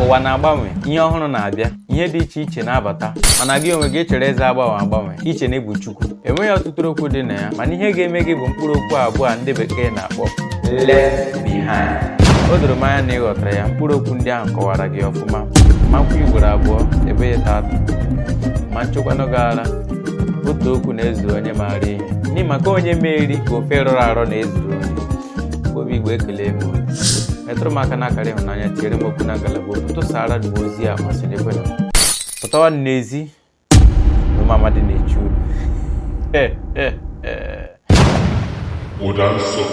Ụwa na-agbanwe, ihe ọhụrụ na-abịa, ihe dị iche iche na-abata, mana gị onwe gị echere eze agbanwe agbanwe, iche na egwu Chukwu. Enweghị ọtụtụ okwu dị na ya, mana ihe ga-eme gị bụ mkpụrụ okwu abụọ a ndị bekee na-akpọ "left behind". O doro m anya na ị ghọtara ya. Mkpụrụ okwu ndị ahụ kọwara gị ọfụma. Makwa ugboro abụọ ebe ya tata ma nchekwanụ gị ara. Otu okwu na-ezu onye maara ihe, n'ihi maka onye meri ka ofe rọrọ arọ na-ezuru onye. Obi Igbo, ekele m unu. Metụrụ m aka n'akara ịhụnanya, tinyere m okwu na ngalaba okwu, tụsara m ozi a ma sonyekwenụ. Pụtawa n'ezi na ụmụ amadi na-eche unu. Ụda nsọ.